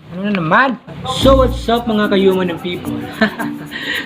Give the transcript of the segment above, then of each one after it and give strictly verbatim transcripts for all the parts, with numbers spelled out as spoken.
Ano na naman? So what's up, mga kayuman ng people?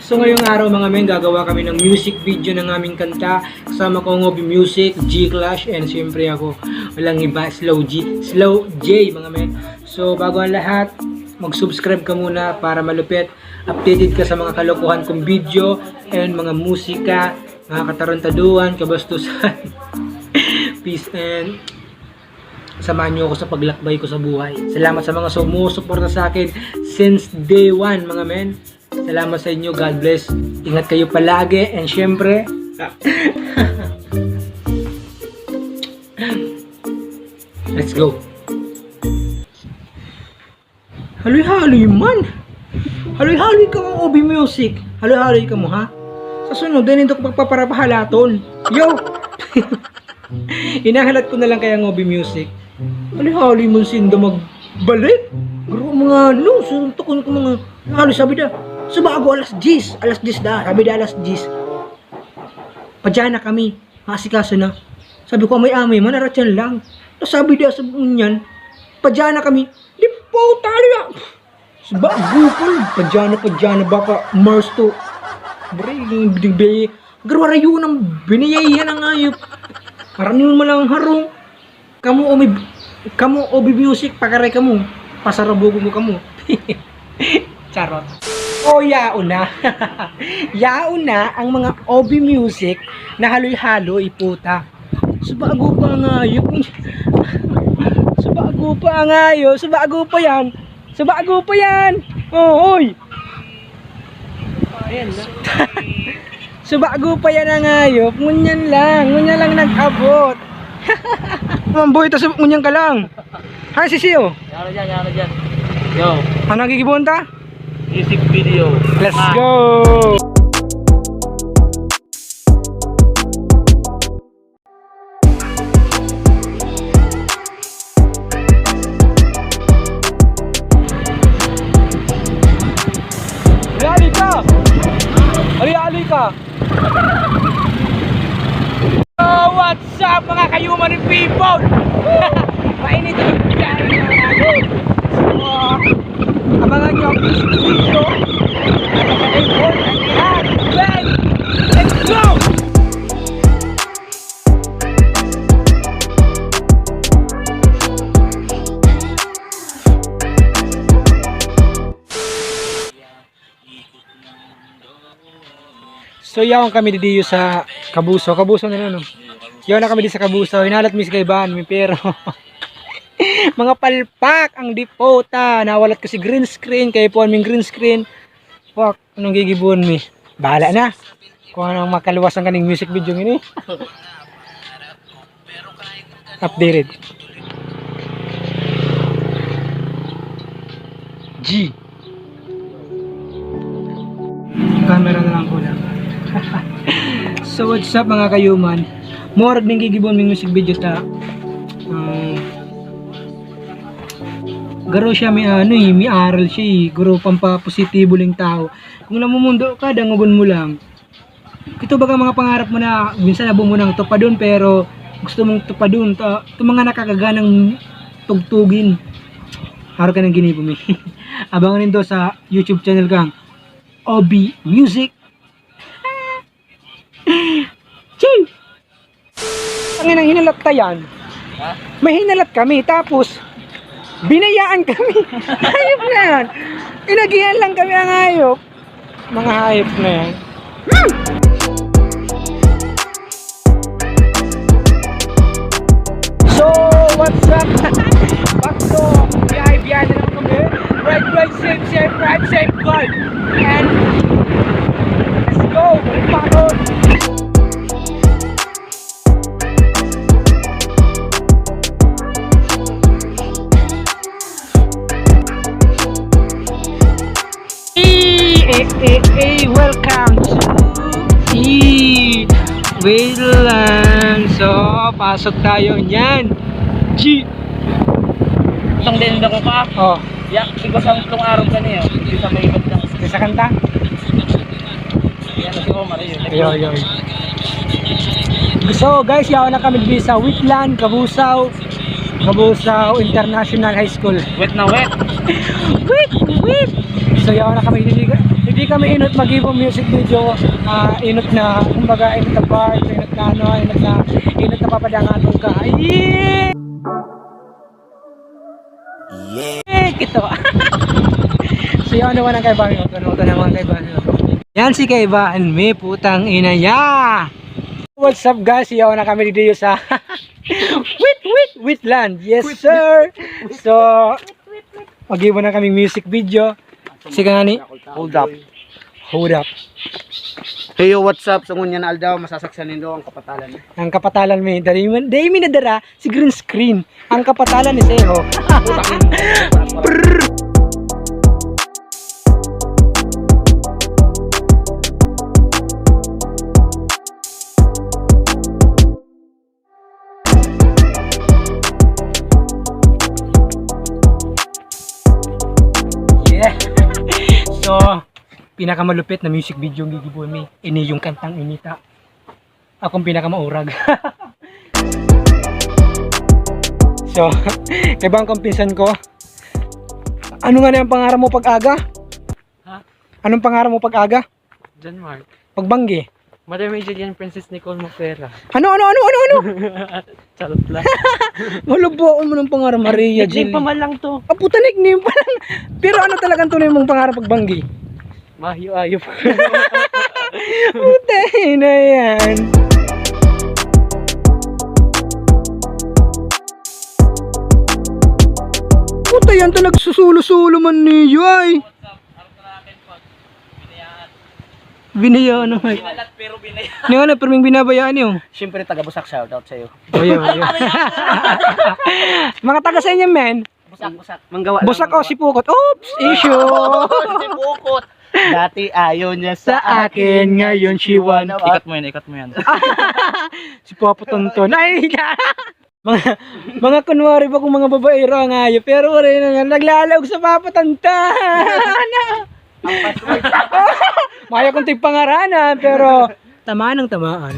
So ngayong araw, mga men, gagawa kami ng music video ng aming kanta. Kasama ko ang Obi Music, G-Clash, and siyempre ako. Walang iba, Slow G, Slow J, mga men. So bago ang lahat, mag-subscribe ka muna para malupit, updated ka sa mga kalokohan kong video and mga musika, mga katarantaduhan, kabastusan. Peace and samahan niyo ako sa paglakbay ko sa buhay. Salamat sa mga sumusuporta sa akin since day one, mga men. Salamat sa inyo. God bless. Ingat kayo palagi. And syempre, let's go. Haloy-haloy man. Haloy-haloy ka mo, Obi Music. Haloy-haloy ka mo, ha? Sa sunod, dahil ito ko pagpaparapahalaton. Yo! Inahalat ko na lang kaya ang Obi Music. Haloy-haloy man sinda magbalik. Pero mga ano, suntukon ko mga haloy, sabi da. Sa bago, alas diyes. Alas diyes da. Sabi da, alas diyes. Padya na kami. Maasikaso na. Sabi ko, "Amay-amay man, aratyan lang." Tapos sabi da sa ngunyan, "Padya na kami." Di po, talo na. Sa bago pa, padya na, padya na, baka Mars to. Bre, yung binibigay, garwarayo ng biniyay yan ang ayop. Parang yun man lang harong. Kamo, Obi, kamo, Obi Music, pakaray kamo. Pasarabugon ko kamo. Charot. O, yaon na. Yaon na ang mga Obi Music na haloy-haloy, puta. Sa bago pa nga yun. Sa bago pa nga yun. Sa bago pa yan. Sa bago pa yan. Oh, hoy. Ayan na. Sa bago pa yan ang hayop. Ngunyan lang. Ngunyan lang nag-abot. Mamboy, tas ngunyan ka lang. Hi, Sisiyo. Yara dyan, yara dyan. Yo, Ano ang gigibuhon ta? Music video. Let's Ah. go! Reali ka! Reali ka! So, what's up, mga kayuman ng people? Mainit ang biyahe, mga idol. So, abangan nyo ang music video. Let's go! So, yaon kami didiyo sa Kabuso. Kabuso na, no? Yaon na kami di sa Kabuso. Hinalat mi si kaibahan mi, pero mga palpak ang dipota. Nawalat ko si green screen. Kaya po aming green screen. Fuck, anong gigibuhon mi? Bahala na. Kung anong makaluwasan kaning music video ngini. Updated. G. Camera na lang ko na. So what's up, mga kayuman? Murag ning gigibuhon ming music video ta. Um, garo siya may ano eh, may aral siya eh. Garo pampapositibo lang tao. Kung namumundo ka, dangogon mo lang. Ito baga mga pangarap mo na minsan habo mo nang tupadon, pero gusto mong tupadon. Ta, itong mga nakakaganang tugtugin. Haro ka ng ginibo mi. Abangan nindo sa YouTube channel kang Obi Music. Ching! Ang inang hinalat ta yan. Ha? May hinalat kami, tapos binayaan kami. Hayop na yan. Inagihan lang kami ang hayop. Mga hayop na yan. Hmm! So, what's up? Back to biyahe, biyahe na lang kami. Ride, ride, safe, safe, ride, safe, ride. And let's go! Balik pa ako! Eh, eh, eh, eh, welcome to E. Wait lang. So, pasok tayo niyan. G. Itong din ako pa. Oh. Ya, di ko sa itong araw ka niya. Di sa may iba't lang. Sa kanta? Yan, si Omar, yun. Yo, yo. So, guys, yaon na kami dito sa Wheatland, Cabusao. Kabusao International High School. Wet na wet. Wait, wait. So, yaw na kami, hindi, hindi kami inot mag-ibo music video. Ah, inot na, kumbaga, inot na part, inot na ano, inot na, inot na papadangan mo ka. Ay! Yeah! Kito. So, yaw naman ang kaibahan ko. Ano ito na mga kaibahan ko? Yan si kaibahan, may putang ina ya! What's up, guys? Yaw na kami dito sa wait, wait, wait land. Yes, sir. So, mag-iwan na kaming music video. Sige nga ni. Hold up. Hold up. Hey, yo, what's up? So, ngunyan na aldaw, masasaksan nindo ang kapatalan. Ang kapatalan mi, dali man, dali mi nadara si green screen. Ang kapatalan ni Seho. Yeah. So, pinakamalupit na music video ang gigibuhan mi. Ini yung kantang inita. Akong pinakamaurag. So, kaya bang kung pinsan ko, ano nga na yung pangarap mo pag-aga? Ha? Anong pangarap mo pag-aga? John Mark. Pagbanggi? Madam Julian Princess Nicole Mapera. Ano, ano, ano, ano, ano? Charot lang. Malubuon mo ng pangarap, Maria Nickname Jean. Pa man lang to. Ah, puta, nickname pa lang. Pero ano talagang tunay mong pangarap pagbanggi? Mayo-ayo pa. Puta na yan. Puta yan, ta nagsusulo-sulo man niyo ay. Binayaan naman. Binalat pero binayaan. Ano nga na, pero may binabayaan niyo. Siyempre, taga Busak, shoutout sa'yo. Oyo, oyo. Mga taga sa inyo, men. Busak, Busak. Manggawa Busak lang, o si Pukot. Oops, issue. Si Pukot. Dati ayaw niya sa akin, ngayon siwa na. Ikat mo yan, ikat mo yan. Si Papa Tonton. Ay, mga, mga kunwari ba kung mga babaero ang ayo, pero wala na nga, naglalaog sa Papa Tonton. Ano? Maya kong tigpangaranan, pero tamaan ng tamaan.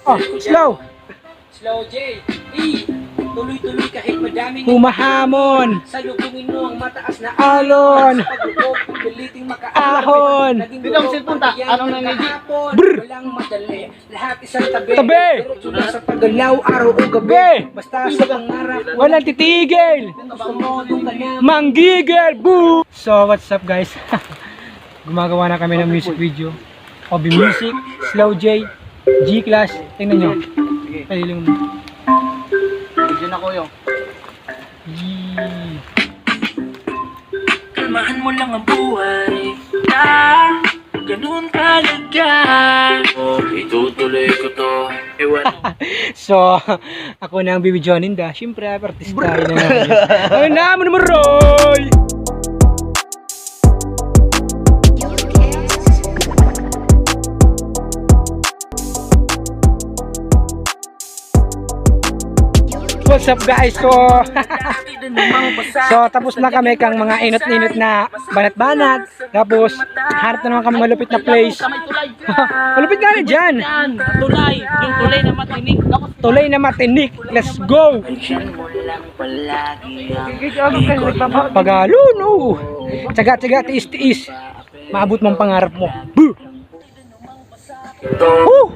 Oh, slow. Slow J, E, tuloy-tuloy kahit madaming humahamon. Salubungin mo ang mataas na alon. Sa paglubog, piliting makaahon. Naging Dito ang cellphone ta. Anong nangyayari? Kahapon, Brr. Walang madali. Lahat isang tabi. Tabi. Diretso na sa paggalaw, araw o gabi. Gabi. Basta sa pangarap, walang titigil. Kung gusto mo, doon ka na. Manggigil. Boo! So, what's up, guys? Gumagawa na kami ng music video. Obi Music, Slow J, G-Clash. Tingnan nyo. Sige. Paliling mo. Video na, kuya. Yee. Kalmahan mo lang ang buhay. Ah, ganun talaga. Oh, itutuloy ko to. Ewan. So, ako na ang bibidyohan ninda. Siyempre, artista. Yun na nga. Ayun na, muna, Roy! What's up, guys? So, so, tapos na kami kang mga inot-inot na banat-banat. Tapos, hanap na naman kami malupit na place. Malupit nga na dyan. Yan, tulay. Yung tulay na matinik. Tulay na matinik. Let's go. Pagalo, no. Tsaga, tsaga, tiis, tiis. Maabot mo ang pangarap mo. Boo! Woo!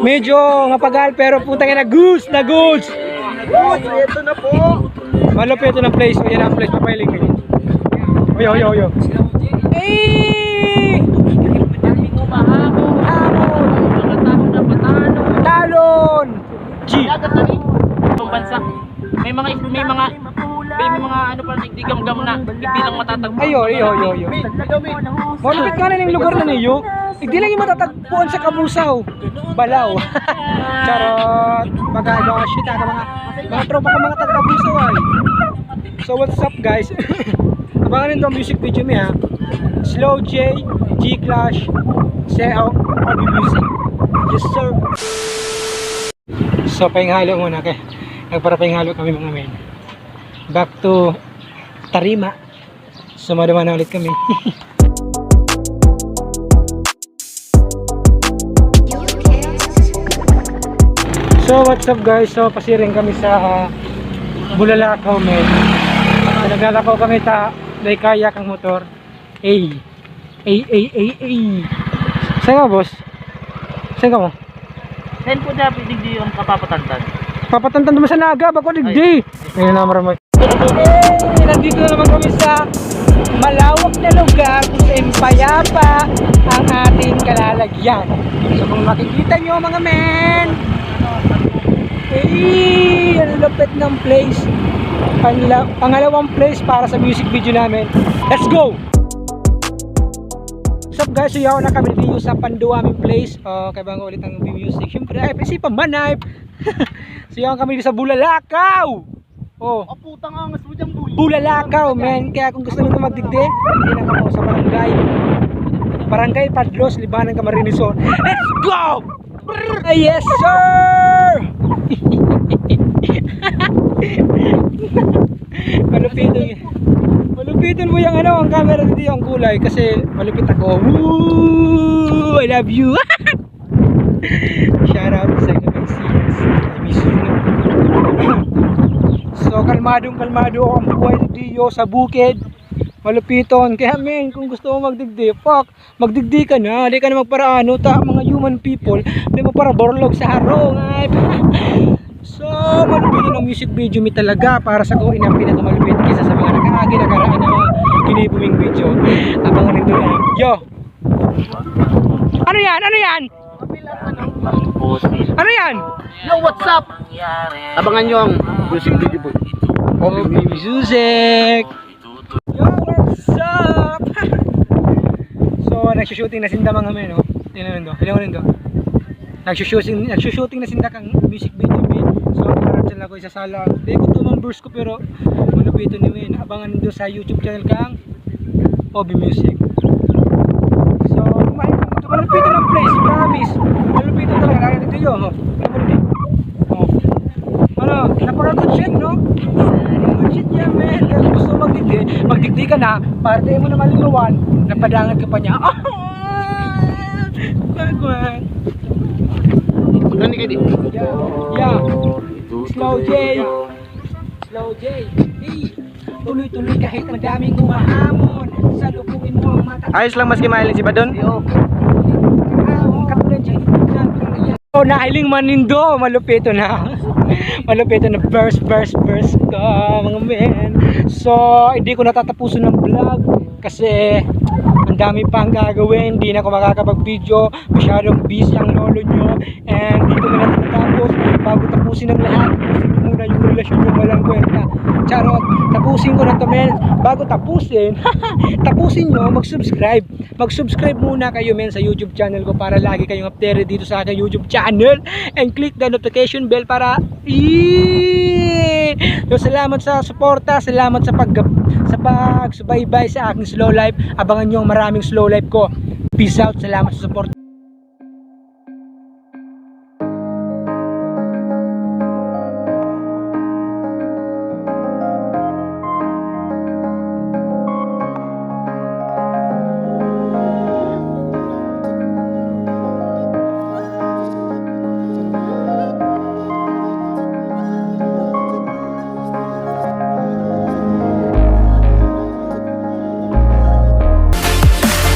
Medyo mapagal, pero putang ina, goods na goods. Goods, ito na po. Malupit ito ng place. O, yan ang place, papahiling ko. Oyo, oyo, oyo. Eh! Talon! G. Ibang bansa. May mga, may mga, may mga ano pa, nagdigamgam na, hindi lang matatagpo. Ayo, ayo, ayo, ayo. Malupit nga na yung lugar na niyo. Hindi lang yung matatagpuan sa Kabusaw. Balaw. Charot. Baga, baga, shit, ah, mga, mga tropa ko, mga taga Kabusaw, ay. So, what's up, guys? Abangan nindo ang music video mi, ha. Slow J, G-Clash, Seo, Obi Music. Yes, sir. So, pahinghalo muna kay. Nagparapahinghalo kami, mga men. Back to tarima. So, madama na ulit kami. So, what's up, guys? So, pasiring kami sa, ah, Bulalakaw, men. So, naglalakaw kami ta, may kayak ang motor. Ay. Ay, ay, ay, ay. Saan ka, boss? Saan ka mo? Saan po dapat digdi yung kapapatantan? Papatantan mo sa Naga, bako digdi. Ayun na, maramay. Hey, nandito na naman kami sa malawak na lugar kung saan payapa ang ating kalalagyan. So, kung makikita nyo, mga men, hey, ang lupit ng place. Panla- pangalawang place para sa music video namin. Let's go! What's up, guys? So, yaon na kami dito sa Panduaming Place. Oh, kaibahan ko ulit ang music. Siyempre, ay, isipan man, ay. So, yaon kami dito sa Bulalakaw. Oh, Oh, putang angas mo dyan, boy. Bulalakaw, man. Kaya kung gusto nyo magdigdi, hindi na kamo sa barangay. Barangay Padlos, Libanan, Camarines Sur. Let's go! Ah, yes, sir! Malupiton yun. Malupiton mo yung ano, ang camera dito, yung kulay, kasi malupit ako. Woo! I love you! Shout out sa inyo, P C S. I miss you. So, kalmadong kalmado ang buhay ni Dio sa bukid. Malupiton. Kaya, men, kung gusto mo magdigdi, fuck, magdigdi ka na. Di ka na magparaano, ta, mga human people. Di mo para borlog sa harong, ay. So, malupiton ang music video mi talaga para sa ko, inang pinakamalupit kaysa sa mga nakaagi na karaan na mga kinibuming video. Abangan nito na. Yo! Ano yan? Ano yan? Ano yan? Yo, what's up? Abangan nyo ang music video, boy. Obi Music! Yo, what's up? So, nagsushooting na sinda, mga men, no? Tingnan mo, tingnan mo. Nagsushooting, nagsushooting na sinda kang music video, men. So, parang dyan ako isasala. Di ko tumang verse ko, pero malupiton ni men. Abangan nyo sa YouTube channel kang Obi Music. So, may, malupit ang place, promise. Malupit talaga, lalo dito yun, oh. Oh. Ano, napaka-good shit, no? Good shit yan, man. Kaya kung gusto mo magdigdi, magdigdi ka na, parte mo naman lumawan, napadangat ka pa niya. Bagwan. Magkano ka di? Yeah. Yeah. Slow J. Slow J. Hey. Tuloy-tuloy kahit madaming humahamon. Salubungin mo ang mata. Ayos lang maski mahiling si Badon? Ang katulad dyan. So, nahiling man nindo, malupito na. Malupito na verse, verse, verse ka, mga men. So, hindi ko natatapusan ng vlog kasi ang dami pang gagawin. Hindi na ako makakapag-video. Masyadong busy ang lolo nyo. And dito na natin natapos. Bago tapusin ang lahat, tapusin nyo muna yung relasyon nyo, walang kwenta. Charot. Tapusin ko na to, men. Bago tapusin, tapusin nyo, mag-subscribe. Mag-subscribe muna kayo, men, sa YouTube channel ko para lagi kayong updated dito sa aking YouTube channel. And click the notification bell para... Eee! So, salamat sa suporta, salamat sa pag sa pagsubaybay sa aking slow life. Abangan nyo ang maraming slow life ko. Peace out, salamat sa support.